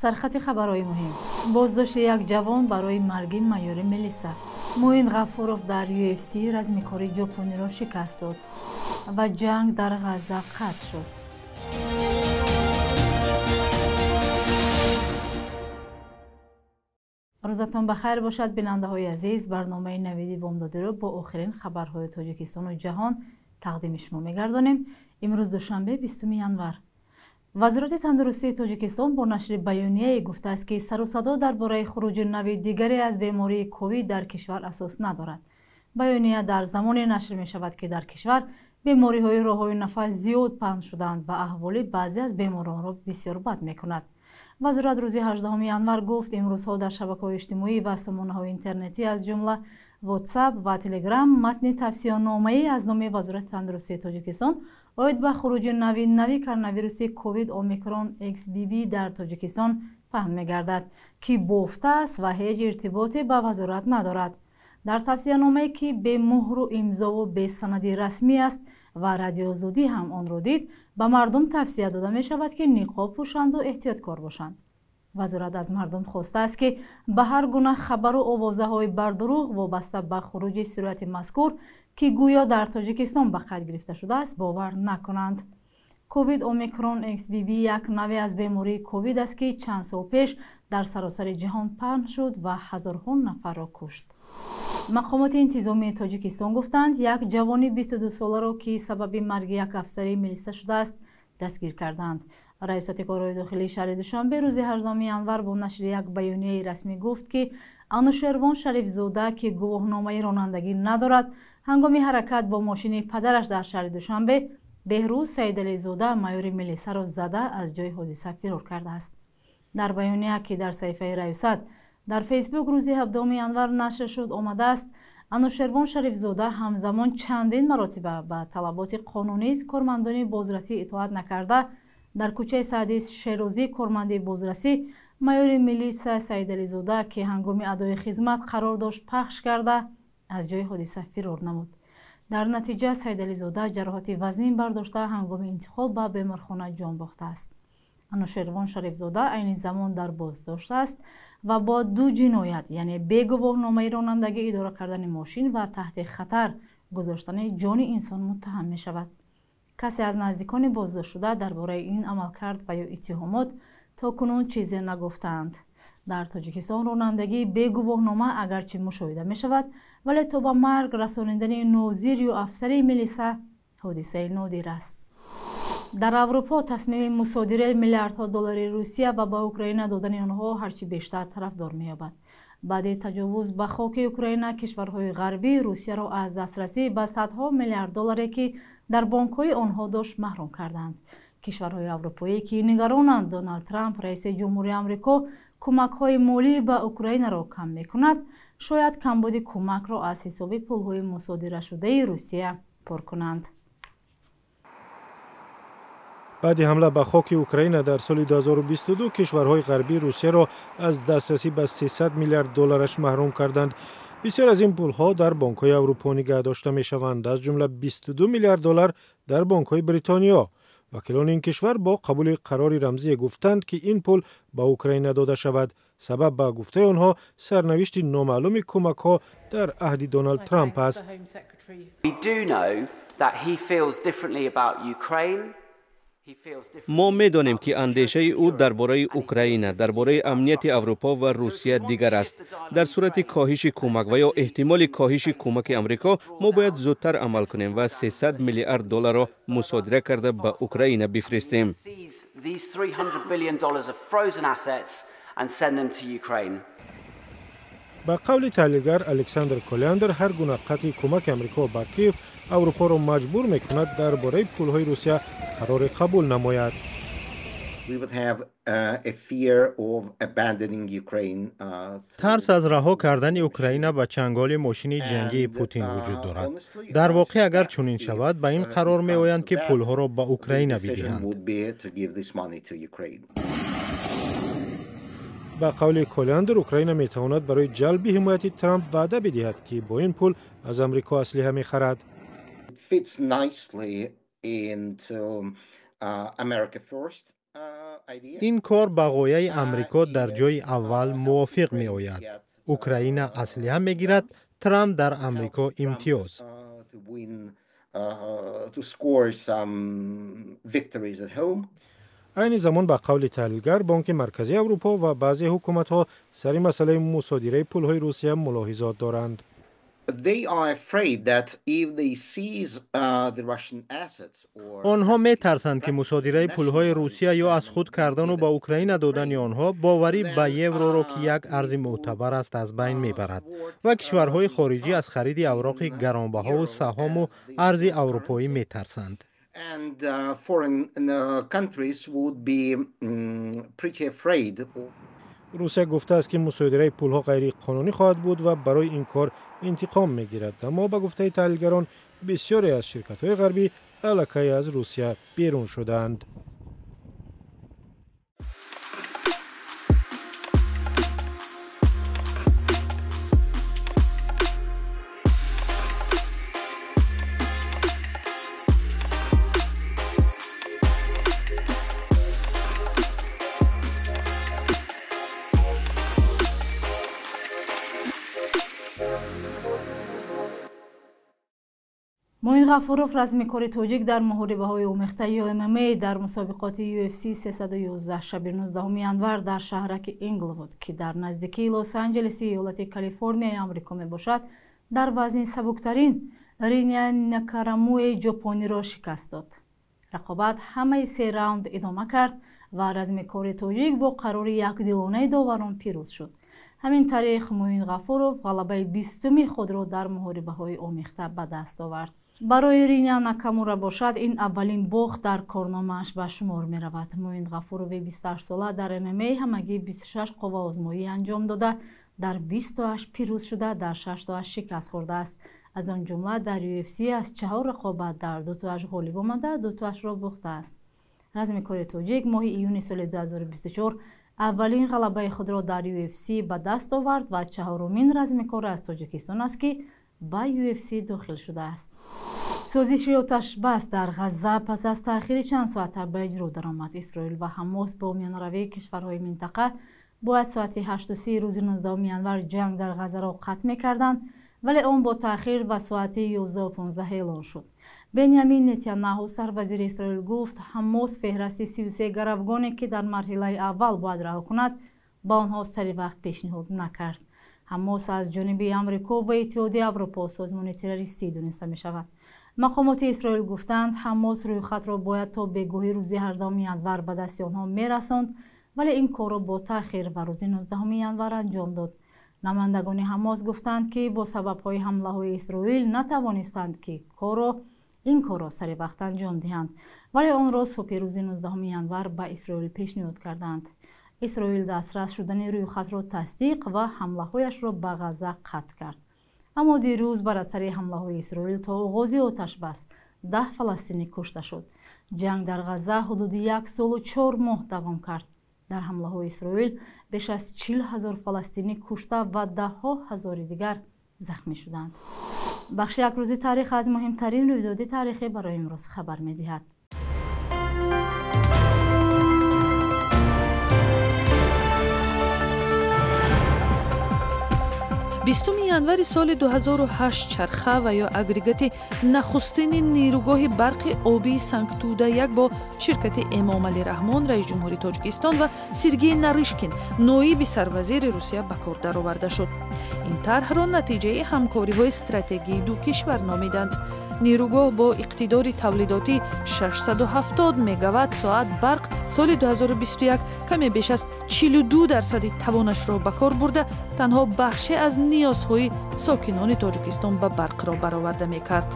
Сархати хабарҳои муҳим. Боздошти як ҷавон барои марги майори милиса. Муин Ғафуров дар UFC размикори ҷопониро шикаст дод ва ҷанг дар Ғазза қатъ шуд. Рӯзатон ба хайр бошад, бинандаҳои азиз. Барномаи Навиди Бомдодиро бо охирин хабарҳои Тоҷикистону ҷаҳон тақдими шумо мегардонем. Имрӯз душанбе, 20 январ. Вазорати тандурустии Тоҷикистон бо нашри баёнияе гуфтааст, ки сару садо дар бораи хуруҷи нави дигаре аз бемории ковид дар кишвар асос надорад. Баёния дар замоне нашр мешавад, ки дар кишвар бемориҳои роҳҳои нафас зиёд паҳн шуданд ва аҳволи баъзе аз беморонро бисёр бад мекунад. Вазорат рӯзи 18 январ гуфт, имрӯзҳо дар шабакаҳои иҷтимоӣ ва сомонаҳои интернетӣ, аз ҷумла WhatsApp ва Telegram, матни тавсияномаӣ аз номи Вазорати тандурустии Тоҷикистон оид ба хуруҷи нави коронавируси ковид омикрон XBB дар Тоҷикистон паҳн мегардад, ки бофтааст ва ҳеҷ иртиботе ба вазорат надорад. Дар тавсияномае, ки бемуҳру имзову бесанади расмӣ аст ва Радиоозодӣ ҳам онро дид, ба мардум тавсия дода мешавад, ки ниқоб пӯшанду эҳтиёткор бошанд. Вазорат аз мардум хостааст, ки ба ҳар гуна хабару овозаҳои бардурӯғ вобаста ба хуруҷи сирояти мазкур, ки гӯё дар Тоҷикистон ба қайд гирифта шудааст, бовар накунанд. Ковид омикрон XBB як навъе аз бемории ковид аст, ки чанд сол пеш дар саросари ҷаҳон паҳн шуд ва ҳазорҳо нафарро кушт. Мақомоти интизомии Тоҷикистон гуфтанд, як ҷавони 22-соларо, ки сабаби марги як афсари милиса шудааст, дастгир карданд. Раёсати корҳои дохилии шаҳри Душанбе рӯзи 18 январ бо нашри як баёнияи расмӣ гуфт, ки Анушервон Шарифзода, ки гувоҳномаи ронандагӣ надорад, ҳангоми ҳаракат бо мошини падараш дар шаҳри Душанбе Беҳрӯз Саидализода, майори милисаро зада, аз ҷои ҳодиса фирор кардааст. Дар баёния, ки дар саҳифаи раёсат дар Фейсбук рӯзи 17 январ нашр шуд, омадааст, Анушервон Шарифзода ҳамзамон чандин маротиба ба талаботи қонунии кормандони бозрасӣ итоат накарда, дар кӯчаи Саъди Шерозӣ корманди бозрасӣ майори милиса Саидализода, ки ҳангоми адои хизмат қарор дошт, пахш карда, аз ҷои ҳодиса фирор намуд. Дар натиҷа Саидализода ҷароҳати вазнин бардошта, ҳангоми интиқол ба беморхона ҷон бохтааст. Анушервон Шарифзода айни замон дар боздошт аст ва бо ду ҷиноят, яъне бегувоҳномаи ронандагӣ идора кардани мошин ва таҳти хатар гузоштани ҷони инсон муттаҳам мешавад. Касе аз наздикони боздоштшуда дар бораи ин амалкард ва ё иттиҳомот то кунун чизе нагуфтаанд. Дар Тоҷикистон ронандагии бегувоҳнома агарчи мушоҳида мешавад, вале то ба марг расонидани нозир ё афсари милиса ҳодисаи нодир аст. Дар Аврупо тасмими мусодираи миллиардҳо доллари Русия ва ба Украина додани онҳо ҳарчи бештар тарафдор меёбад. Баъди таҷовуз ба хоки Украина, кишварҳои ғарбӣ Русияро аз дастрасӣ ба садҳо миллиард долларе, ки дар бонкҳои онҳо дошт, маҳрум карданд. Кишварҳои аврупоӣ, ки нигаронанд Доналд Трамп, раиси ҷумҳури Амрико, кӯмакҳои молӣ ба Украинаро кам мекунад, шояд камбуди кӯмакро аз ҳисоби пулҳои мусодирашудаи Русия пур кунанд. Баъди ҳамла ба хоки Украина дар соли 2022 кишварҳои ғарбии Русияро аз дастрасӣ ба 300 миллиард доллараш маҳрум карданд. Бисёр аз ин пулҳо дар бонкҳои Аврупо нигаҳ дошта мешаванд, аз ҷумла 22 миллиард доллар дар бонкҳои Бритониё. Вакилони ин кишвар бо қабули қарори рамзие гуфтанд, ки ин пул ба Украина дода шавад. Сабаб, ба гуфтаи онҳо, сарнавишти номаълуми кӯмакҳо дар аҳди Доналд Трамп аст. Мо медонем, ки андешаи ӯ дар бораи Украина, дар бораи амнияти Аврупо ва Русия дигар аст. Дар сурати коҳиши кӯмак ва ё эҳтимоли коҳиши кӯмаки Амрико, мо бояд зудтар амал кунем ва 300 миллиард долларро мусодира карда, ба Украина бифиристем. Ба қавли таҳлилгар Александр Колиандр, ҳар гуна қатъи кӯмаки Амрико ба Киев Аврупоро маҷбур мекунад дар бораи пулҳои Русия қароре қабул намояд. Тарс аз раҳо кардани Украина ба чанголи мошини ҷангии Путин вуҷуд дорад. Дар воқеъ, агар чунин шавад, ба ин қарор меоянд, ки пулҳоро ба Украина бидиҳанд. Ба қавли Колиандр, Украина метавонад барои ҷалби ҳимояти Трамп ваъда бидиҳад, ки бо ин пул аз Амрико аслиҳа мехарад. Ин кор ба ғояи Амрико дар ҷои аввал мувофиқ меояд. Украина аслиҳа мегирад, Трамп дар Амрико имтиёз. Айни замон, ба қавли таҳлилгар, Бонки Марказии Аврупо ва баъзе ҳукуматҳо сари масъалаи мусодираи пулҳои Русия мулоҳизот доранд. Онҳо метарсанд, ки мусодираи пулҳои Русия ё аз худ кардану ба Украина додани онҳо боварӣ ба евроро, ки як арзи мӯътабар аст, аз байн мебарад ва кишварҳои хориҷӣ аз хариди авроқи гаронбаҳову саҳому арзи аврупоӣ метарсанд. Русия гуфтааст, ки мусодираи пулҳо ғайриқонунӣ хоҳад буд ва барои ин кор интиқом мегирад. Аммо, ба гуфтаи таҳлилгарон, бисёре аз ширкатҳои ғарбӣ аллакай аз Русия берун шудаанд. Муин Ғафуров, размикори тоҷик, дар муҳорибаҳои омехтаи ММА дар мусобиқоти UFC 311 шаби 19 январ дар шаҳраки Инглвуд, ки дар наздикии Лос-Анҷелеси иёлати Калифорнияи Амрико мебошад, дар вазни сабуктарин Риня Накарамуи ҷопониро шикаст дод. Рақобат ҳамаи се раунд идома кард ва размикори тоҷик бо қарори якдилонаи доварон пирӯз шуд. Ҳамин тариқ Муин Ғафуров ғалабаи 20-уми худро дар муҳорибаҳои омехта ба даст овард. Барои Риня Накамура бошад, ин аввалин бохт дар корномааш ба шумор меравад. Муин Ғафурови 28сола дар ММА ҳамагӣ 26 қувваозмоӣ анҷом дода, дар 28 пирӯз шуда, дар 6тоаш шикаст хӯрдааст. Аз он ҷумла дар UFC аз 4 рақобат дар 2тоаш ғолиб омада, 2тоашро бохтааст. Размикори тоҷик моҳи июни соли 2024 аввалин ғалабаи худро дар UFC ба даст овард ва чаҳорумин размикор аз Тоҷикистон аст, ки ба UFC дохил шудааст. Созиши оташбас дар Ғазза пас аз таъхири чанд соата ба иҷро даромад. Исроил ва Ҳамос бо миёнаравии кишварҳои минтақа бояд соати 8:30 рӯзи 19 январ ҷанг дар Ғаззаро қатъ мекарданд, вале он бо таъхир ба соати 11:15 эълон шуд. Бенямин Нетаняҳу, сарвазири Исроил, гуфт, Ҳамос феҳрасти 33 гаравгоне, ки дар марҳилаи аввал бояд раҳо кунад, ба онҳо сари вақт пешниҳод накард. Ҳамос аз ҷониби Амрико ва Иттиҳоди Аврупо созмони террористӣ дониста мешавад. Мақомоти Исроил гуфтанд, Ҳамос рӯйхатро бояд то бегоҳи рӯзи 18 январ ба дасти онҳо мерасонд, вале ин корро бо таъхир ба рӯзи 19 январ анҷом дод. Намояндагони Ҳамос гуфтанд, ки бо сабабҳои ҳамлаҳои Исроил натавонистанд, ки ин корро сари вақт анҷом диҳанд, вале онро субҳи рӯзи 19 январ ба Исроил пешниҳод карданд. Исроил дастрас шудани рӯйхатро тасдиқ ва ҳамлаҳояшро ба Ғазза қатъ кард. Аммо дирӯз бар асари ҳамлаҳои Исроил то оғози оташбас 10 фаластинӣ кушта шуд. Ҷанг дар Ғазза ҳудуди 1 солу 4 моҳ давом кард. Дар ҳамлаҳои Исроил беш аз 40 ҳазор фаластинӣ кушта ва даҳҳо ҳазори дигар захмӣ шуданд. Бахши якрӯзи таърих аз муҳимтарин рӯйдоди таърихӣ барои имрӯз хабар медиҳад. 20 январи соли 2008 чарха ва ё агрегати нахустини нерӯгоҳи барқи обии Сангтуда 1 бо ширкати Эмомалӣ Раҳмон, раиси ҷумҳури Тоҷикистон, ва Сергей Нарышкин, ноиби сарвазири Русия, ба кор дароварда шуд. Ин тарҳро натиҷаи ҳамкориҳои стратегии ду кишвар номиданд. Нерӯгоҳ бо иқтидори тавлидотӣ 670 мегаватт соат барқ соли 2021 каме беш аз 42% тавонашро ба кор бурда, танҳо бахше аз ниёзҳои сокинони Тоҷикистон ба барқро бароварда мекард.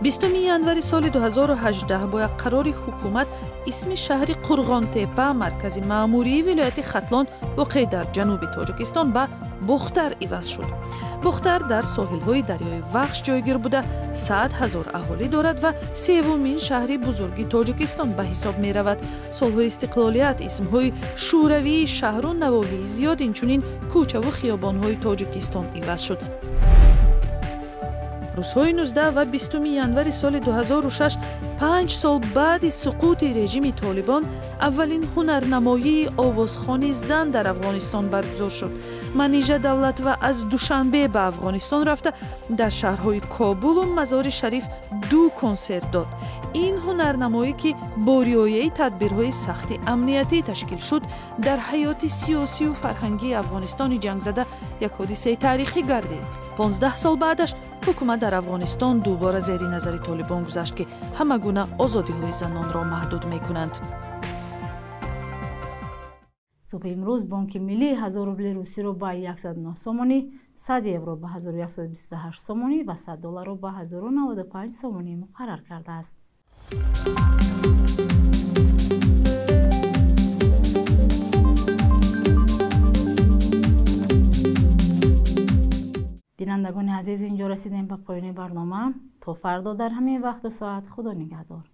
20 январи соли 2018 бо як қарори ҳукумат исми шаҳри Қурғонтепа, маркази маъмурии вилояти Хатлон, воқеъ дар ҷануби Тоҷикистон, ба Бохтар иваз шуд. Бохтар дар соҳилҳои дарёи Вахш ҷойгир буда, 100 ҳазор аҳолӣ дорад ва севумин шаҳри бузурги Тоҷикистон ба ҳисоб меравад. Солҳои истиқлолият исмҳои шӯравии шаҳру навоҳии зиёд, инчунин кӯчаву хиёбонҳои Тоҷикистон иваз шуд. Рӯзҳои 19 ва 20 январи соли 2006, 5 сол баъди суқути режими Толибон, аввалин ҳунарнамоии овозхони зан дар Афғонистон баргузор шуд. Манижа Давлатова аз Душанбе ба Афғонистон рафта, дар шаҳрҳои Кобулу Мазори Шариф ду консерт дод. Ин ҳунарнамоӣ, ки бо риояи тадбирҳои сахти амниятӣ ташкил шуд, дар ҳаёти сиёсию фарҳангии Афғонистони ҷангзада як ҳодисаи таърихӣ гардид. 15 сол баъдаш ҳукумат дар Афғонистон дубора зери назари Толибон гузашт, ки ҳама гуна озодиҳои занонро маҳдуд мекунанд. Субҳи имрӯз Бонки Миллӣ 1000 рубли русиро ба 109 сомонӣ, 100 евро ба 1128 сомонӣ ва 100 долларро ба 1095 сомонӣ муқаррар кардааст. Бинандагони азиз, инҷо расидем ба поёни барнома. То фардо дар ҳамин вақту соат, Худо нигаҳдор.